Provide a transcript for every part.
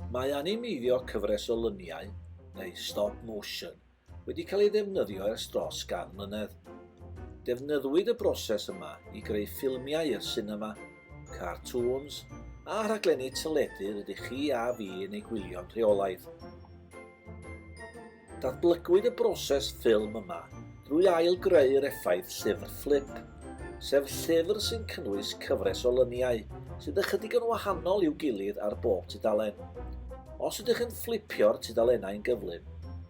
Mae animeiddio cyfres o lyniau, neu stop motion, wedi cael ei ddefnyddio ers dros gan mlynedd. Defnyddiwyd y broses yma i greu ffilmiau i'r sinema, cartoons a rhaglenni teledu rydych chi a fi yn eu gwylio'n rheolaidd. Datblygwyd y broses ffilm yma drwy ail-greu'r effaith llyfr fflip, sef llyfr sy'n cynnwys cyfres o lyniau sydd ychydig yn wahanol i'w gilydd ar bob tudalen. Os ydych yn fflipio'r tudalennau'n gyflym,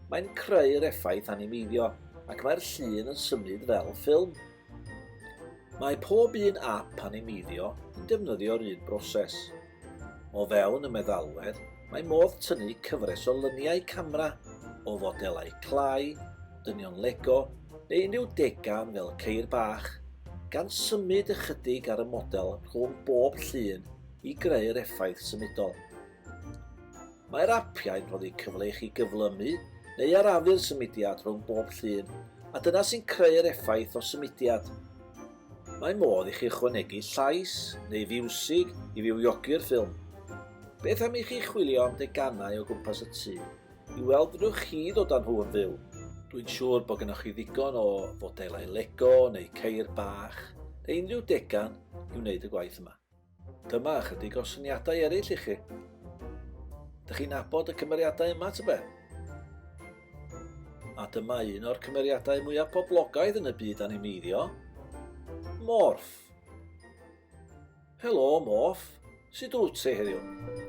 mae'n creu'r effaith animeiddio ac mae'r llun yn symud fel ffilm. Mae pob un ap animeiddio yn defnyddio'r un broses. O fewn y meddalwedd, mae modd tynnu cyfres o lyniau camera o fodelau clai, dynion Lego neu unrhyw degan fel ceir bach, gan symud ychydig ar y model rhwng bob llun i greu'r effaith symudol. Mae'r apiau'n rhoddi cyfle i chi gyflymu neu arafu'r symudiad rhwng bob llun, a dyna sy'n creu'r effaith o symudiad. Mae modd i chi ychwanegu llais neu fiwsig i fywiogi'r ffilm. Beth am i chi chwilio am deganau o gwmpas y tŷ i weld fedrwch chi ddod â nhw yn fyw? Dwi'n siŵr bod gennoch chi ddigon o fodelau Lego neu ceir bach neu unrhyw degan i wneud y gwaith yma. Dyma ychydig o syniadau eraill i chi. Dych chi'n nabod y cymeriadau yma, tybed? A dyma un o'r cymeriadau mwyaf poblogaidd yn y byd animeiddio, Morph. Helo, Morph. Sut wyt ti heddiw?